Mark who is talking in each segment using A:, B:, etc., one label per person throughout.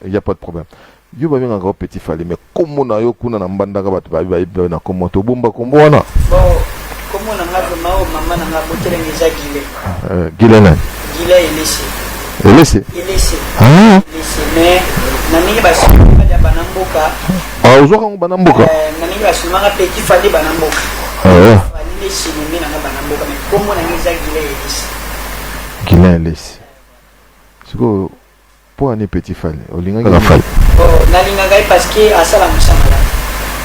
A: Il y a pas de problème. Yo babengaka yo Petit Fally, mais kombo na yo kuna na Mbandaka, bato bayebi, bayebi na kombo te. Obomba kombo wana?
B: Bon, kombo na nga vraiment, oyo mama na nga abotelenga, eza Gile.
A: Gile nani?
B: Gile Elese.
A: Elese?
B: Elese.
A: Ah.
B: Elese, mais na ndenge basimaka ya bana mboka.
A: Ah, ozwaka yango bana mboka?
B: Na ndenge basimaka Petit Fally bana mboka.
A: Ah.
B: Fally nde sinome na nga bana mboka, mais kombo na nga eza Gile Elese.
A: Gile Elese. Sikoyo mpo ani Petit Fally olingaki kaka Fally?
B: Bon, nalingaka ye parce que asala mosala malamu.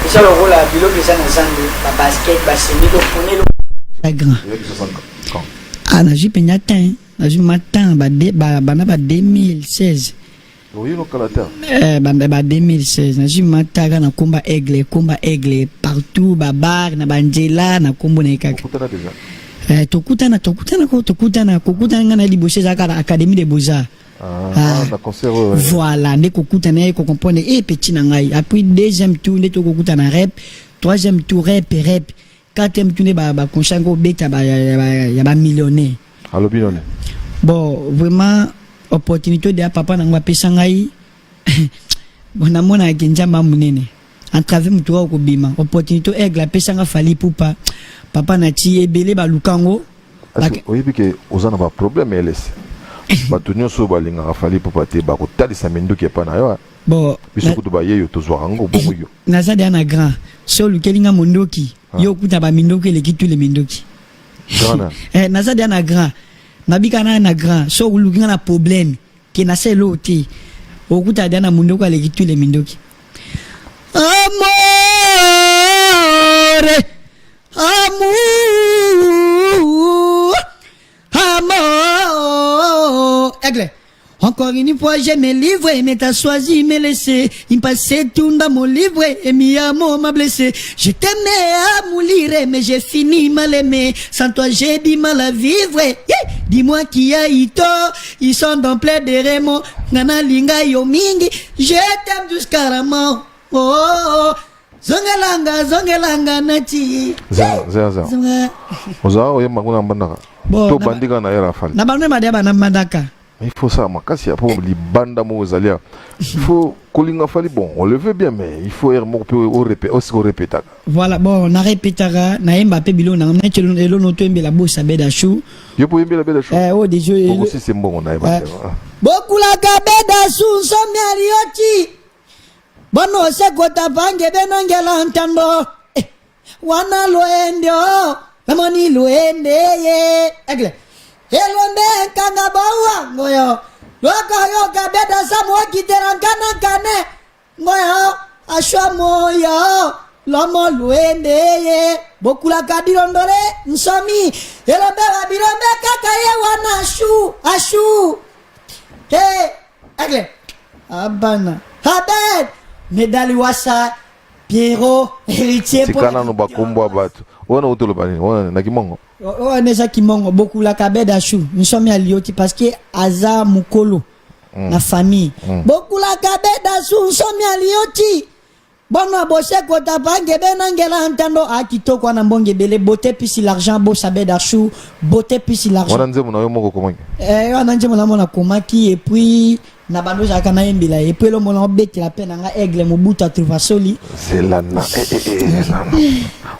B: Eza lokola biloko eza na zando, babasket, basemi, topone
C: grand. Ah, nazwi mpenza temps, nazwi ma temps banda ba 2016.
A: Oyino kala te.
C: Banda ba 2016 nazwi ma temps kaka na komba Aigle, komba Aigle partout, babar na banzela na kombo na ye kaka.
A: Okutana déjà?
C: Tokutana, tokutana ko, tokutana, kokutana nga na liboso ezalaka na Académie de Beaux-Arts.
A: Ah, ah, na concert oyo?
C: Voilà, nde kokutana ye, kocomprendre e petit na ngai. Après, deuxième tour nde tokokutana rep, troisième tour rep, rep, quatrième tour nde baconseil ngo obeta ya bamillionnaire.
A: Alobi noni?
C: Bon, vraiment, opportunité de ya papa nango apesa ngai, bon, namonaka Nzambe ya monene en travers motu oyo kobima opportunité Aigle apesanga Fally Ipupa, papa na ti ebele baluka yango.
A: Oyebi ke oza na baproblème, Elese. Bato nyonso oyo balingaka Fally Ipupa te bakotalisa minduki epai na yo.
C: Bon.
A: Biso kutu bayeyo tozwaka yango bongo yo.
C: Naza deya na grand. So olukeli nga mondoki, yo okuta bamindoki eleki tous les mindoki. Naza deya na grand, nabika na grand. So oluki nga na problème ke nasa eloko te, okuta deya na mondoki aleki tous les mindoki. Amore, amour, amour, Aigle. Encore une fois, je me livre, mais t'as choisi me laisser. Il passait tout dans mon livre, et mi amour m'a blessé. Je t'aimais à mourir, mais j'ai fini mal aimé. Sans toi, j'ai du mal à vivre. Yeah. Dis-moi qui a eu tort, ils sont dans plein de remords. Nana linga yo mingi, je t'aime jusqu'à la mort. Oh, oh, oh. Zongelanga, zongelanga nati.
A: Zela, zela, zela.
C: Zonga.
A: Ozala oyemba ngo na Mbandaka?
C: Bon,
A: to bandika na ye Rafale?
C: Na bano madia bana Mbandaka.
A: Il faut ça makasi ya po libanda moko ezali ya il faut kolinga Fally. Bon, on le veut bien, mais il faut ere moko mpe osi korepetaka.
C: Voilà, bon, narepetaka, nayemba mpe biloko nanga neti elono toyembela bosa beda chou.
A: Yo mpo oyembela beda chou?
C: Eh, oyo deja.
A: Okosisi mbongo na ye.
C: Bokulaka beda su nsomi alioti bono sekota pange benongela ntando. Eh, wana loende o namoni loende ye Aigle elombe nkanga bowa ngoyo lokoyoka beda samu okitela nkana nkane ngoyo ashwa moyo lomo luende ye bokulaka bilondole nsomi elombe wa bilombe kaka ye wana ashu ashu. Hey, Aigle abana abed medali wasa Pierrot Héritier.
A: Tika nano bakombo ya bato wana. Otoloba nini wana na kimongo?
C: Wana eza kimongo, bokulaka beda shu nsomi alioti parce que aza mokolo na famille. Bokulaka beda su nsomi alioti bono bosekota pange benangela ntando a kitoko wana mbongo ebele, beauté plus l'argent, bosa beda shu, beauté plus l'argent.
A: Wana nzembo na yo moko komaki?
C: Eh, wana nzembo namona komaki, et puis na bando ozalaka nayembela ye, et puis elomona obetela mpe na nga Aigle Mobutu atruvasoli.
A: Zela na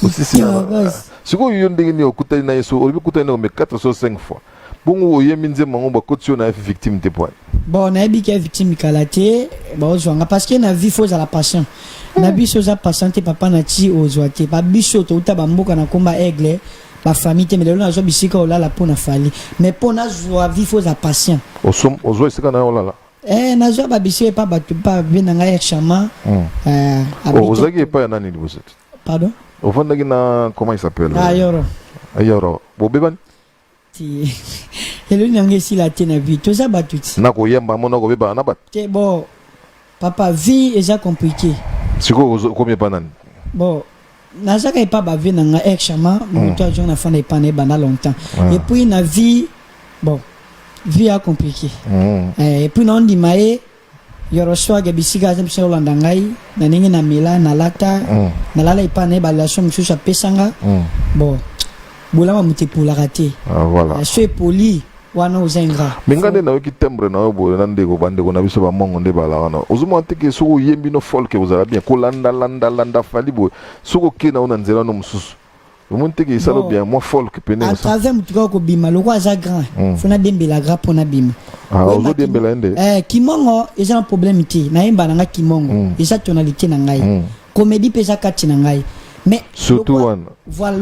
A: osisi. Sikoyo yo ndenge nini okutani na ye? So olobi okutani na mais 4 so 5 fois, bongo oyembi nzembo yango, bakoti yo na victime te poani?
C: Bon, nayebi ke victime kala te baozwanga, parce que na vie faut ozala patient. Na biso oza patient te, papa, na ti ozwa te. Babiso touta bamboka na komba Aigle, bafamille te, mais lelo nazwa bisika olala mpo na Fally, mais mpo nazwa vie faut oza patient.
A: Ozwa esika na yo olala?
C: Eh, nazwa babisika epa bato pa be na ngai Chama.
A: Ozalaki epai ya nani liboso?
C: Pardon?
A: Ofandaki na, comment il s'appelle?
C: Ah, Yoro.
A: Yoro, bobebani?
C: Ti eloni yango esila te. Na vie toza bato ti.
A: Na koyemba mo na kobebana na bato.
C: Te, bon, papa, vie eza compliqué.
A: Sikoyo okomi epa nani?
C: Bon, nazaka epa bavie na nga Chama, moto azonga na fanda epa na ye banda longtemps. Et puis na vie, bon, vie ya compliqué. Et puis naondima ye Yoro Swag bisika aza biso olanda ngai na ndenge namela, nalata, nalala epa na ye, barelation mosusu apesanga. Bon, bolama moto epolaka te.
A: Ah, voilà.
C: So epoli. Wana oza ingrat.
A: Me nga nde nayoki timbre na yo boye na ndeko, bandeko na biso bamongo nde bala wana. Ozomona te ke soki oyembi no folk kozala bien, kolanda landa landa Fally boye, soki okei na yo na nzela no mosusu, omoni te ke esala
C: Bon.
A: bien mwa folk pene
C: À
A: osa.
C: travers motu kaka kobima lokola aza grand, fo nadembela grand mpo nabima.
A: Ah,
C: Oyemba
A: ozodembela ye nde?
C: Kimongo eza na problème te, nayemba na nga kimongo, eza tonalité na ngai, comédie mpe eza kati na ngai, mais
A: Surtout wana.
C: Voilà,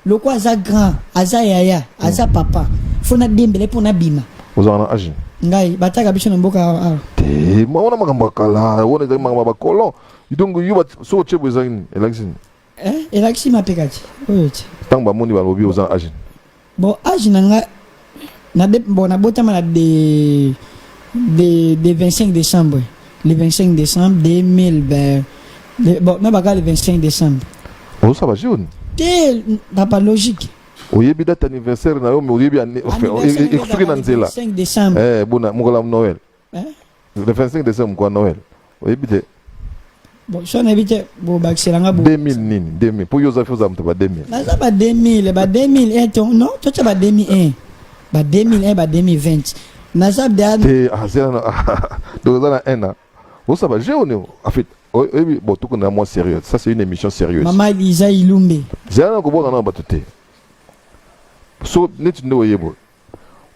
C: lokwa aza grand, aza yaya, aza papa, fo nadembela ye mpo nabima.
A: Ozala na age?
C: Ngai bataka biso na mboka awa.
A: Te, ma wana makambo ya kala, wana ezali makambo ya bacolon. Donc yo soki otie boye ezali nini? Elakisi nini?
C: Elakisi mapeka ti oyo ti.
A: Ntango bamoni balobi oza na age?
C: Bon, age na nga bon, nabotama na de 25 décembre, le 25 décembre 2020, bon, nabaka le 25 décembre.
A: Ozosala bajeune?
C: Te papa, logique.
A: Oyebi date anniversaire na yo, mais oyebi enfin,
C: Anniversaire na
A: ekosuki na
C: le
A: nzela.
C: 25 décembre.
A: Bona mokolo ya Noël.
C: Eh?
A: Le 25 décembre, mokolo ya Noël, oyebi te?
C: Bon, so nayebi te, bobakiselanga bo.
A: 2000 nini? 2000 mpo yo oza fi, oza moto ba 2000.
C: Naza ba 2000, ba 2001 to non, totya ba 2001, ba 2001, ba 2020 naza deya.
A: Te, azela na donc oza na 1 an, osala bajeune en fait. Oyebi, bon, tokona mwa sérieux, ça c'est une émission sérieuse.
C: Mama Liza Ilumbe.
A: Zela na kobwaka na bato te. So neti nde oyebo,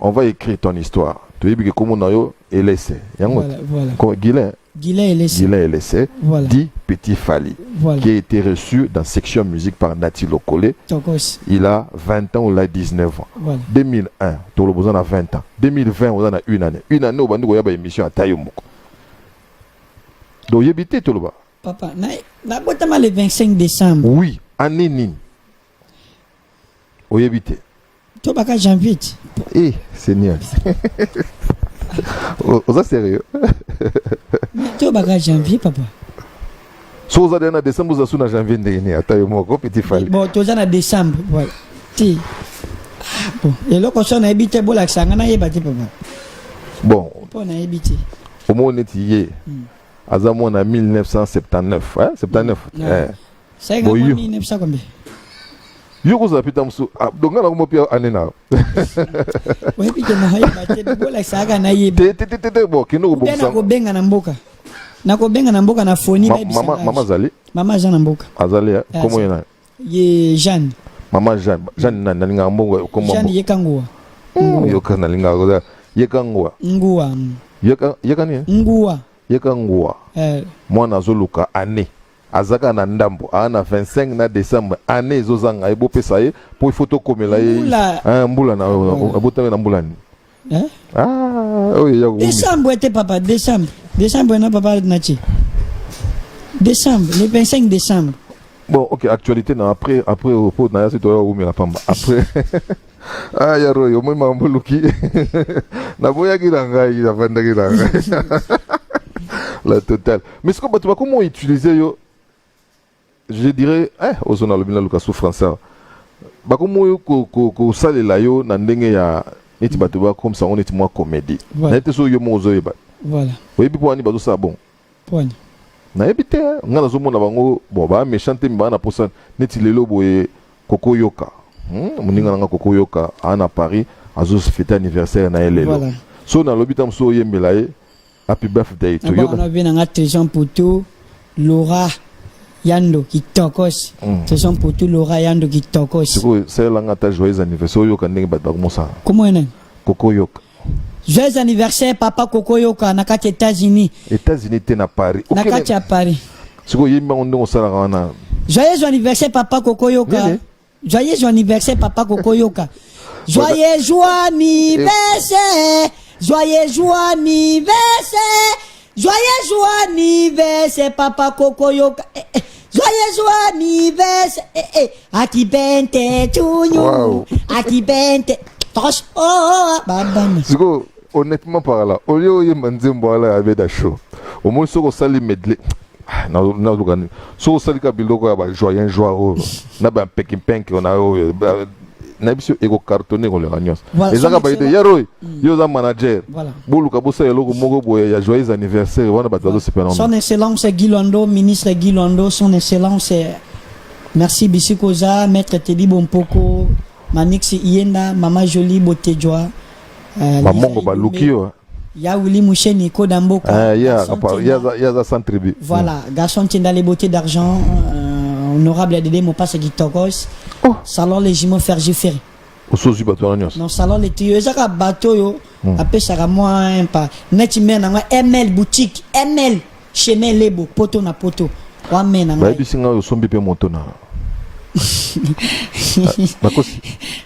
A: on va écrire ton histoire. Toyebi ke kombo na yo Elese yango.
C: Voilà.
A: Guilain.
C: Guilain Elese.
A: Guilain Elese.
C: Voilà.
A: Dit Petit Fally, qui a été reçu dans section musique par Nati Lokole.
C: Tokos.
A: Il a 20 ans ou il a 19 ans. 2001, toloba oza na 20 ans. 2020, oza na une année. Une année, obandi koya ba émission ata yo moko. Donc oyebi te, toloba.
C: Papa, nabotama le 25 décembre.
A: Oui, année nini? Oyebi te.
C: Tobaka janvier ti.
A: Eh, Seigneur. Oza sérieux?
C: Tobaka janvier, papa.
A: So oza deya na décembre, oza su na janvier ndenge nini? Ata yo moko, Petit Fally.
C: Bon, toza na décembre, voilà ti. Ah, bon, eloko so nayebi te, bolakisa nga nayeba te, papa.
A: Bon.
C: Mpo nayebi te.
A: Omoni neti ye aza mwana 1979, hein? 79. Eh.
C: Saika.
A: Bon,
C: mwa
A: yo.
C: 1900 combien?
A: Yo kozala pita mosusu. Ah, donc nga nakomo mpe année na
C: Oyebi te, nayeba te, bolakisa kaka nayeba.
A: Te, te, te, te, te. Bon, kende
C: Mpe
A: kobongisa.
C: Nakobenga na mboka, nakobenga na mboka na foni. Bayebisa
A: mama
C: ngai.
A: Mama azali?
C: Mama aza na mboka.
A: Azali, eh?
C: Ah,
A: Kombo ye nani?
C: Ye Jeanne.
A: Mama Jeanne, Jeanne nani? Nalingaka mbongo kombo.
C: Jeanne Yekanguwa.
A: Yoka, nalingaka koza yeka nguwa.
C: Nguwa.
A: Yeka, yeka nini?
C: Nguwa.
A: Yeka nguwa.
C: Eh.
A: Mwana azoluka année, azaka na ndambo, aa na 25 na décembre, année ezozanga ye. Bopesa ye mpo ifo tokomela ye.
C: Mbula.
A: Ah, mbula na abotami na mbula nini?
C: Eh?
A: Ah, oyo ya kowumisa.
C: Décembre te papa, décembre, décembre na papa natie décembre, le 25 décembre.
A: Bon, ok, actualité na après po na ya si toya kowumela pamba après. Ah, ya royo, omoi makambo oluki, naboyaki na ngai, navandaki na ngai la totale. Mais sikoyo bato bakoma utiliser yo, je dirais, ozo nalobi naluka su français, bakoma oyo kosalela yo na ndenge ya neti bato bakomisa yango neti mwa comédie. Nayebi te soki yo moko ozoyeba. Oyebi mpo wani bazosala bon?
C: Pwani?
A: Nayebi te, ngai nazomona bango, bon, baa méchant te, baa na posa neti lelo boye kokoyoka, Moninga na nga kokoyoka aa na Paris, azofêter anniversaire na ye lelo. So nalobi ta mosusu oyembela ye happy birthday, toyoka.
C: Wana na nga Trésor Poto, Laura Yando Kitokos. Trésor Poto, Laura Yando Kitokos.
A: Sikoyo salelanga ata joyeux anniversaire, oyoka ndenge bato bakomosala.
C: Comment nani?
A: Kokoyoka.
C: Joyeux anniversaire papa Kokoyoka na kati États-Unis.
A: États-Unis te, na Paris.
C: Na kati ya Paris.
A: Sikoyo oyembi bango ndenge osalaka wana.
C: Joyeux anniversaire papa Kokoyoka.
A: Nini?
C: Joyeux anniversaire papa Kokoyoka. Joyeux anniversaire. Joyeux anniversaire. Joyeux anniversaire papa Kokoyoka. Eh, eh. Joyeux anniversaire. Eh, eh. Happy birthday to you. Happy birthday. Tosh. Oh, babana.
A: Sikoyo honnêtement par là, au lieu oyemba nzembo wana ya beda show, omoni soki osali medley, naluka nini, soki osali ka biloko ya bajoyeux joie oyo na bampekimpenke na oyo nayebi so ekocartonner koleka nyonso. Ezaka baide ya roy, yo oza manager. Boluka bosala eloko moko boye ya joyeux anniversaire wana, bato bazosepela.
C: Son Excellence Guy Loando, ministre Guy Loando, son Excellence, merci Bisikoza, Maître Teddy Bompoko, Manix Iyenda, Mama Jolie Botejwa.
A: Bamongo baluki yo.
C: Ya Willy Moucheni Koda Mboka.
A: Ah, ye aza sans tribu.
C: Voilà, garçon Tienda les beautés d'argent, honorable Dédé Mopasa Kitokos.
A: Oh.
C: Salon les jumeaux Fergie Ferry.
A: Osozwi bato wana nyonso.
C: Non, salon les tuyaux, ezaka bato yo apesaka mwa un pas. Neti mère na nga ML boutique, ML chemin lebo poto na poto. Wa mère na nga.
A: Bayebisi ngai osombi mpe moto na nakosi.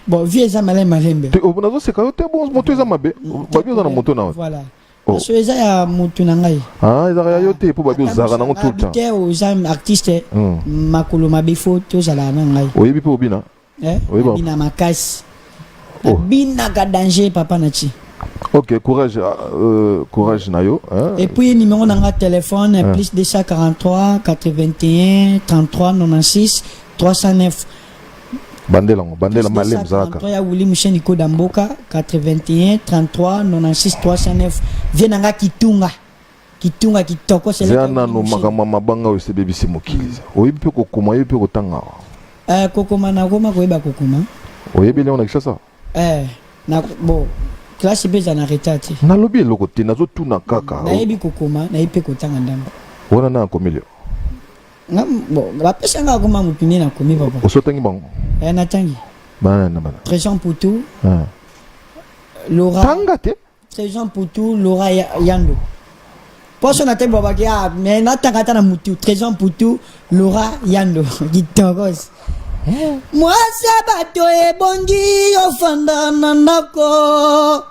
C: Bon, vie eza malembe malembe.
A: Te, oh, nazoseka yo te. Bon, moto eza mabe, babi oza na moto na yo.
C: Voilà.
A: Oh.
C: So eza ya motu na ngai.
A: Ah, ezalaka ya yo te, mpo babi ozalaka nango tout le temps.
C: Te, oza artiste, makolo mabe, fo tozalaka na ngai.
A: Oyebi mpe obina?
C: Eh?
A: Oyeba.
C: Nabina makasi.
A: Oh.
C: Nabinaka danger, papa na ti.
A: Ok, courage, courage na yo, hein?
C: Et puis numéro na nga téléphone, plus 243 81 33 96 309.
A: Bandela yango, bandela malemu ezalaka.
C: 243 ya Willy Musheni Koda Mboka, 81 33 96 309. Vie na nga Kitunga. Kitunga kitoko.
A: Zea nano makambo ya mabanga oyo esebebisi mokili. Oyebi mpe kokoma, oyebi mpe kotanga?
C: Eh, kokoma nakoma koyeba kokoma.
A: Oyebi elongo na Kinshasa?
C: Eh, na bon classe mpe eza na retard te.
A: Nalobi eloko te, nazotuna kaka.
C: Nayebi kokoma, nayebi mpe kotanga ndambo.
A: Wana na akomeli yo?
C: Nga bon, bapesa nga akoma motu nde nakomi, papa.
A: Osotangi bango?
C: Eh, natangi.
A: Bana na bana.
C: Trésor Poutou.
A: Ah.
C: Laura.
A: Tanga te.
C: Trésor Poutou, Laura Yando. Poso na te babaki, ah, mais natanga ata na mutu. Trésor Poutou, Laura Yando kitokos. Mwasi ya bato ebongi ofanda na ndako,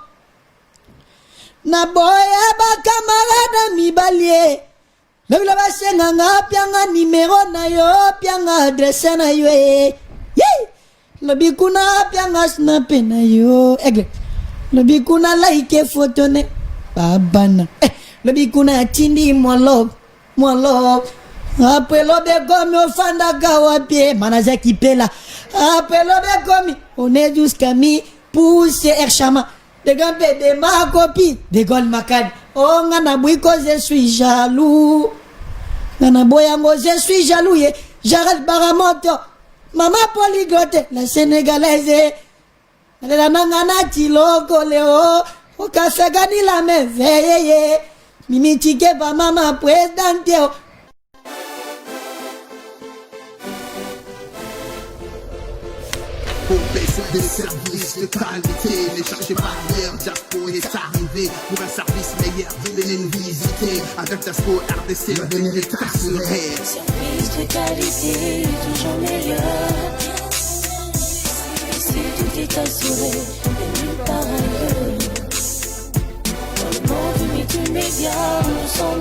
C: naboya bakamarade mibali e lobila basenganga pianga nimero na yo, pianga adresse na yo e. Ye! Lobi kuna pianga snap na yo, aigle. Lobi kuna like photo ne babana, eh, lobi kuna atindi mwa love, mwa love. Après lobi ekomi ofandaka wapi e, manager kipela. Après lobi ekomi on est jusqu'à mi pousse erchama de grand de ma copie de Gol Makadi. Oh, nga na bwiko, je suis jaloux. Nga na boyango, je suis jaloux ye. Jared Baramoto, mama polyglotte, la sénégalaise. Nalela nanga na tiloko leo okafegani la merveille ye. Mimi Tshikeva, mama présidente.
D: Pour baisser des services de qualité, ne cherchez pas ailleurs, Jasco est arrivé pour un service meilleur. Venez nous visiter avec Jasco RDC, l'avenir est assuré.
E: Service de qualité, toujours meilleur. Ici tout est assuré et nulle part ailleurs. Dans le monde multimédia, nous sommes